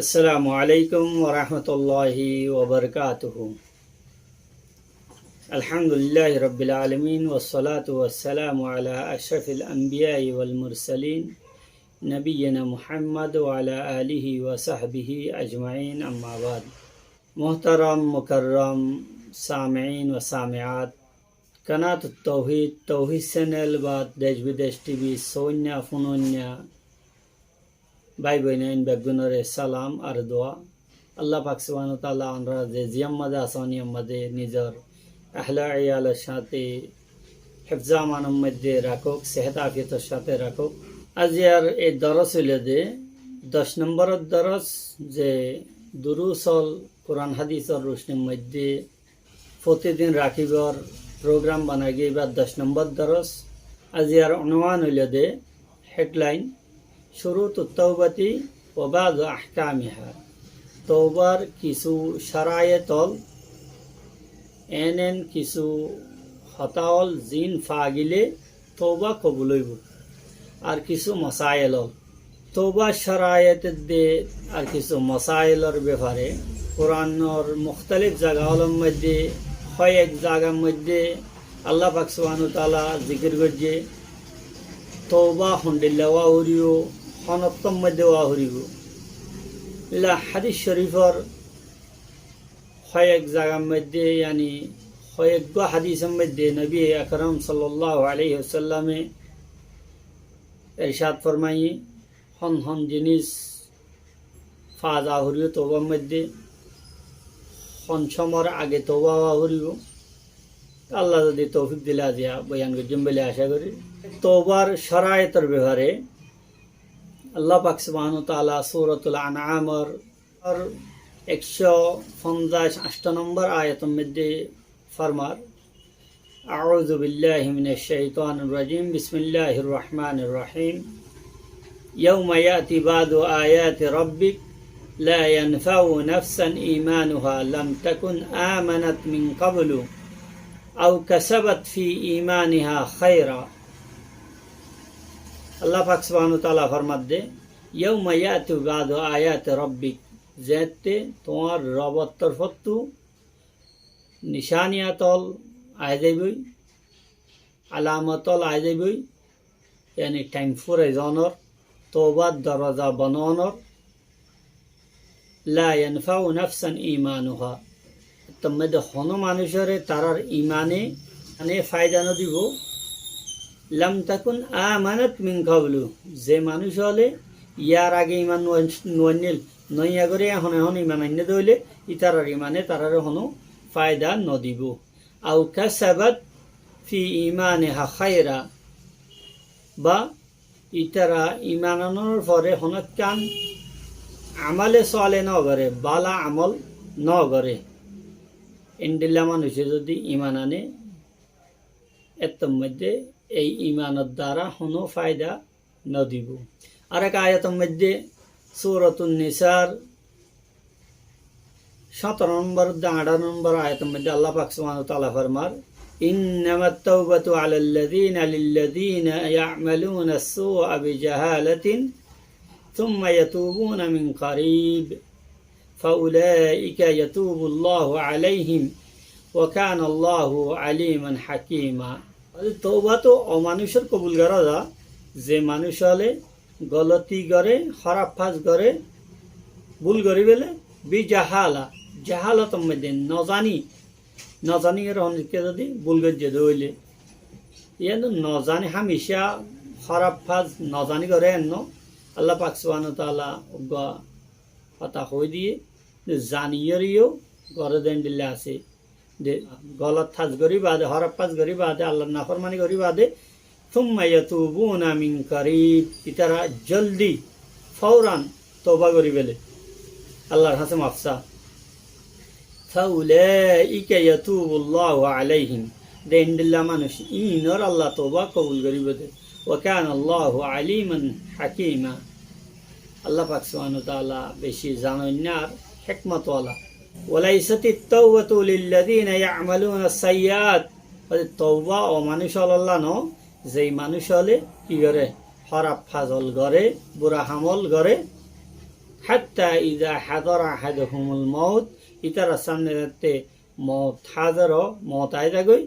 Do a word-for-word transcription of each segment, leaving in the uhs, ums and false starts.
السلام عليكم ورحمة الله وبركاته. الحمد لله رب العالمين، والصلاة والسلام على أشرف الأنبياء والمرسلين، نبينا محمد وعلى آله وصحبه أجمعين، أما بعد. محترم مكرم سامعين وسامعات، Kanatut Tawhid, Tawhid Channel ba Dec Bidec T V sóinna, fúnoinna bái boinain beggúnoré salam ar dua. Allah pak subhanahu wa taala onora ze ziyán mazé asón, iyán mazé nizor ahle iyalor sáte hefza amanor moiddé rakók, sehet afiyotor sáte rakók. Aziyar ei doros óilde doc nombor doros, ze durus ól Kuran hadisor rucnir moiddé fotidin rakíbar program banai giyé, ibá doc nombor doros. Aziyar unwan óilde, headline, Shurutut Tawbati wa Ba'du Ahkamiha. Toubar kissú córaiyet ól, en en kissú hotá ól, ziín fagile touba kobul óibo. Ar kissú mosail ól. Toubar córaiyet edde ar kissú mosailor befare Kuranor muktalif zaga ólor moiddé hoyek zagar moiddé Allah pak subhanahu wa taala zikir goijjé, touba hondilla ówa foribó, hon októr moiddé ówa foribó. Illa hadis corifor hoyek zagar moiddé, yani hoyek gua hadisor moiddé Nobi Akram sallallahu alaihi wasallame ercad formaiye, hon hon jinis fa za foribó toubar moiddé, hon somor age touba ówa foribó. Allah zodi toufik dile aziya boyan goijjum buli aca gorí. Toubar córaiyotor befare Allah pak subhanahu wa taala Suratul An'amor ekcó fonzac, ancto nombor ayator moiddé formar, أعوذ بالله من الشيطان الرجيم. بسم الله الرحمن الرحيم. يوم يأتي بعض آيات ربك لا ينفع نفسا إيمانها لم تكن آمنت من قبل أو كسبت في إيمانها خيرا. Allah pak subhanahu wa taala formadde, يوم يأتي بعض آيات ربك, zeéñtte tuáñr Robor torfóttu nicániyat ól ai zaibói, alamot ól ai zaibói, yani thaim furai zonor, toubar doroza bon onor, لا ينفع نفسا إيمانها. Ettór moiddé honó manúicoré tarár imane, imane faida nodibó. لم تكن آمنت من قبل, ze manúic óle yar age iman no an-, no ainníl, noya gorí ehón ehón iman ainné dé óile, ítarar imane taráre honó faida nodibó. أو كسبت في إيمانها خيرا, ba ítara iman anór fore honókkan amale sole nogoré, bála amol nogoré. Endilla manúice zodi iman ane, ettór moiddé ei imanor duara honó faida nodibó. Arek ayator moiddé, Suratun Nisar sóñtoro nombor, añçáro nombor ayator moiddé Allah pak subhanahu wa taala formar, إنما التوبة على الذين، للذين يعملون السوء بجهالة ثم يتوبون من قريب فأولئك يتوب الله عليهم وكان الله عليما حكيما. Touba to ó manúicor kobul gorá za, ze manúic óle goloti goré, hóraf ham goré, bul gorí fele, bi jahala, jahalator moiddé nozani, nozani goré honókka zodi bul goijjé dé óile, iyán nozani hámica hóraf ham nozani goré enno, Allah pak subhanahu wa taala uggwá hotá hoi diyé, zani goré yó goré dé endilla asé. De, golot ham gorí bade, hóraf ham gorí bade, Allahr naformani gorí bade, ثم يتوبون من قريب, ítara joldi, fauran touba gorí fele. Allahr hañsé maf sa. فأولئك يتوب الله عليهم. De endilla manúic, iínor Allah touba kobul goríbo de. وكان الله عليما حكيما. Allah pak subhanahu wa taala beci zanoinna ar hekmot wala. وليست التوبة للذين يعملون السيئات. Touba ó manúic ólolla no, ze manúic óle ki goré? Hóraf ham goré, bura ham goré, حتى إذا حضر أحدهم الموت, ítarar sámne zeéñtte moot házir ó, moot aái zagói,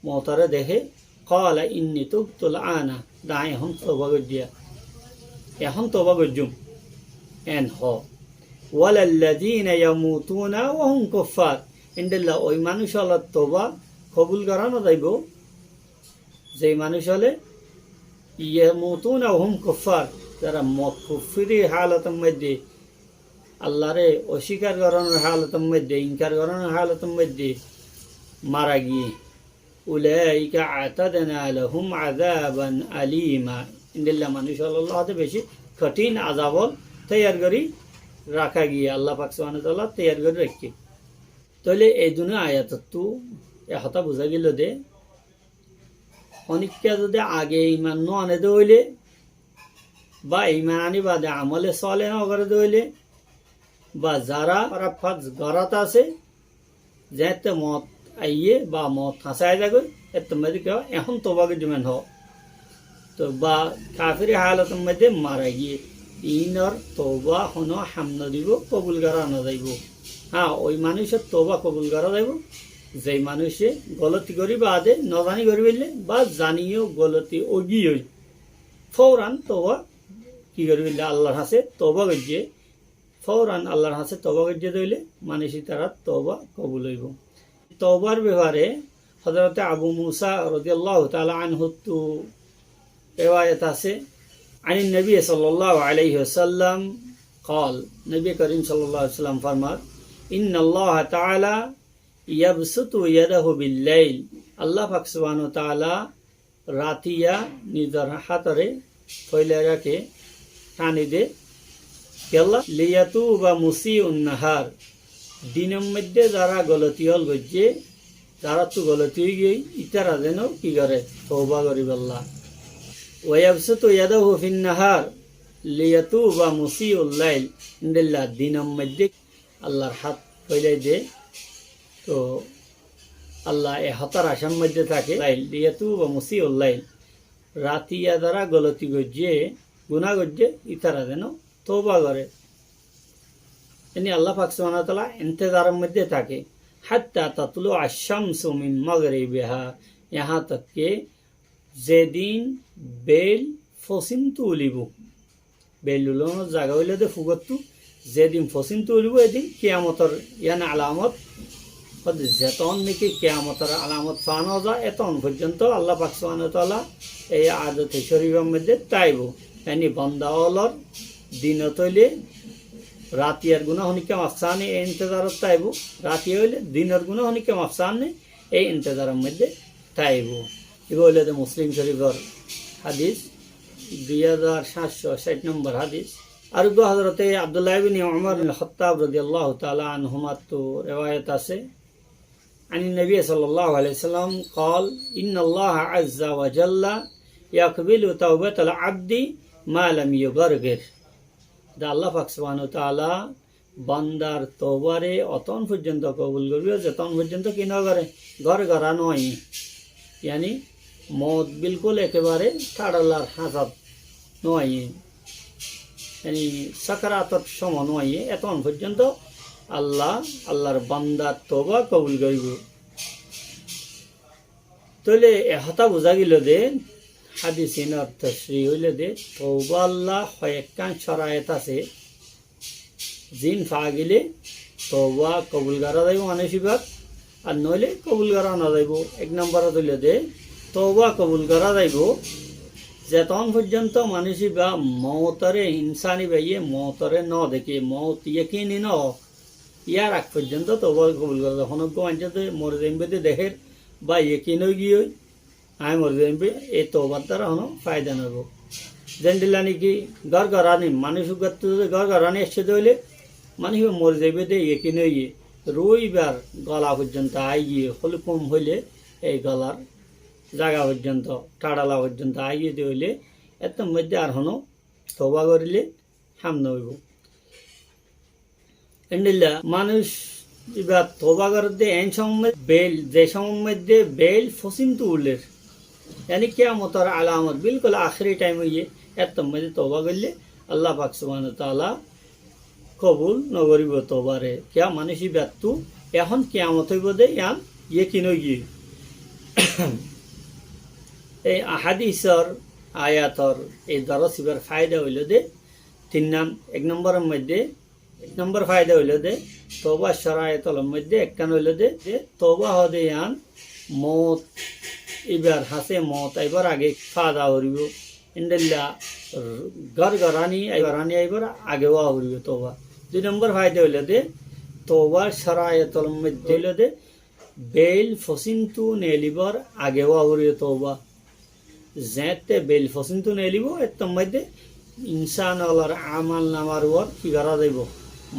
mootoré deké, قال إني تبت الآن, de aññí ehón touba goijjí, ehón touba goijjúm, en hoó. ولا الذين يموتون وهم كفار, endilla ói manúic ólor touba kobul gorá no zaibóu, ze manúic óle يموتون وهم كفار, zará moot kuffurí hálotor moidde, Allaré ocíkar gorónor hálotor moidde, inkar gorónor hálotor moidde mara giyé. أولئك أعتدنا لهم عذابا أليما. Endilla manúic ólor lá hoté beci kothín azab ól toiyar gorí raká giyé, Allah pak subhanahu wa taala toiyar gorí raikké. Tóile ei dunú ayatottú e hotá buzá giló de, honíkka zodi age iman no ané de óile, ba iman aní bade amole sole no goré de óile, ba zará hóraf ham gorát asé, zeéñtte moot aiyé ba moot hañsé aái zagói, ettór moidde ki hoó, ehón touba goijjúm en hoó. Tóu ba kafiri hálotor moidde mara giyé, iínor touba honó ham no dibóu, kobul gorá no zaibóu. Hañ, ói manúicor touba kobul gorá zaibóu, ze manúice goloti gorí bade, no zani gorí belle, ba zaniyó goloti ói giyói, fóuran touba ki gorí belle, Allar hañsé touba goijjé, fóuran Allar hañsé touba goijjé de óile manúic ítarar touba kobul óibou. Toubar befare Hozrote Abu Musa rodiyallahu taala anhuttu rewayat asé, عن النبي صلى الله عليه وسلم قال, Nobi Korim sallallahu alaihi wasallam formar, إن الله تعالى يبسط يده بالليل, Allah pak subhanahu wa taala ratiya nizor hátoré foilai raké, tani de. Kiyólla? ليتوب مسيء النهار. Dinor moidde zará goloti ól goijjé, zaráttu goloti ói giyói, ítara zeno ki goré? Touba goríbolla. ويبسط يده في النهار ليتوب مسيء الليل. Endilla dinor moidde Allar hát foilai de. Tóu Allah e hotar acar moidde táke, ليتوب مسيء الليل. Ratiya zará goloti goijjé, guná goijjé, ítara zeno touba goré. Eni Allah pak subhanahu wa taala entezaror moidde táke. حتى تطلع الشمس من مغربها. Yahañ tak ke zedin beil fosímtu ulibóu. Beil ulonor zaga óilde fúkottu, zedin fosímtu ulibóu, edin kiyamotor yián alamot. Óde zeton niki kiyamotor alamot faa no za, eton foijjonto Allah pak subhanahu wa taala ei adote corifor moidde táibou. Eni bonda ólor dinot óile ratiyar guná honíkka maf saáne ei entezarot táibou, ratiya óile dinor guná honíkka maf saáne ei entezaror moidde táibou. Ibá óilde Muslim corifor hadis, dui házar háñtco cáit nombor hadis. Ar uggwá Hozrote Abdullah ibne Umar ibnul Khattab rodiyallahu taala anhumattu rewayat asé, عن النبي صلى الله عليه وسلم قال: إن الله عز وجل يقبل توبة العبد ما لم يغرغر. De Allah pak subhanahu wa taala bandar toubare oton foijjonto kobul goríbou, zeton foijjonto ki no goré, gorgora no óiye. Yáni moot bilkul ekebare thaçalar hañsat no óiye. Yáni sakarator cómot no óiye, eton foijjonto Allah, Allar bandar touba kobul goríbou. Tóile e hotá buzá giló de, hadis inor tocri óilde, touballa hoyekkán corayet asé. Zin faa gile touba kobul gorá zaibou manúic ibár, ar noóile kobul gorá no zaibou. Ek nomborot óilde, touba kobul gorá zaibou zeton foijjonto manúic ibá mootore, insán ibáye mootore no deké, moot yekini no ó, yar ag foijjonto touba kobul gorá zaibou. Honó uggwá maincé de mori zaiyum de dekér, ba yekin ói giyói, aññí mori zaiyum, e toubar duara honó faida no óibou. Zendilla niki gorgorani, manúic uggwáttu zodi gorgorani aiccé de óile, manúic ibá mori zaibou de yekin óiye, ruh ibár gola foijjonto aái giyé, holukum hoile ei golar zaga foijjonto, thaçala foijjonto aái giyé de óile, ettór moidde ar honó touba goríle ham no óibou. Endilla manúic ibá touba goré de en cómot moidde beil, ze cómot moidde beil fosímtu ulér, yáni kiyamotor alamot bilkul ahéri thaim óiye, ettór moidde touba goille Allah pak subhanahu wa taala kobul nogoríbou toubare. Kiyá manúic íbattú ehón kiyamot óibou dé yián yekin óigiyoi. Ei ahádisor ayator ei doros íbar faida óilde tin nam-, ek nombor moidde, ek nombor faida óilde toubar coraitolor moidde ekkán óilde, touba hoó dé yián mout íbar hañsé mout aibár age fada goríbou. Endilla gór goráni, gór goráni aibár age óa goríbou touba. Dui nombor faida óilde toubar coraitolor moidde óilde beil fosíntu neelibár age óa goríbou touba. Zeéñtte beil fosíntu neelibóu, éttor moidde insán ólor amal namar uore ki gorá zaibou?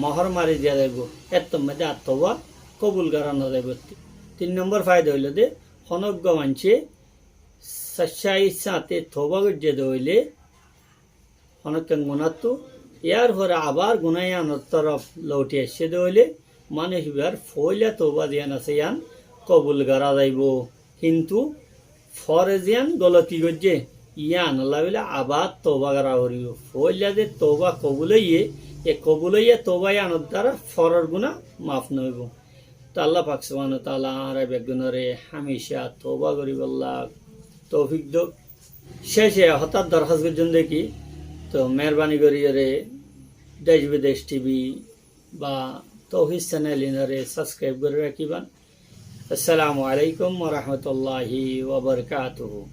Mohór mari diya zaibou. Éttor moidde ar touba kobul gorá nozaibou. Tin nombor faida óilde honó uggwá maincé saccáir sáñte touba goijjé dé óile honó ekkán gunáttu, yárfore abár guná yiánor torof louthi aiccé dé óile manúic íbar foóila touba ziyán asé yián kobul gorá zaibou. Kintu fore ziyán goloti goijjé yiánolla bóle abár touba gorá goríbou. Foóila ze touba kobul óiye, e kobul óiya touba yiánor duara foror guná maf noóibou. Toh Allah pak subhanahu wa taala añára beggúnore hámica touba goríbolla toufik douk. Céce hotá dorhás goijjóm dé ki, toh meherbani goríyore Dec Bidec tivi ba Touhid cenel inore sabskraib gorí rakíban. Assalamu alaikum wa rahmatullahi wa barakatuhu.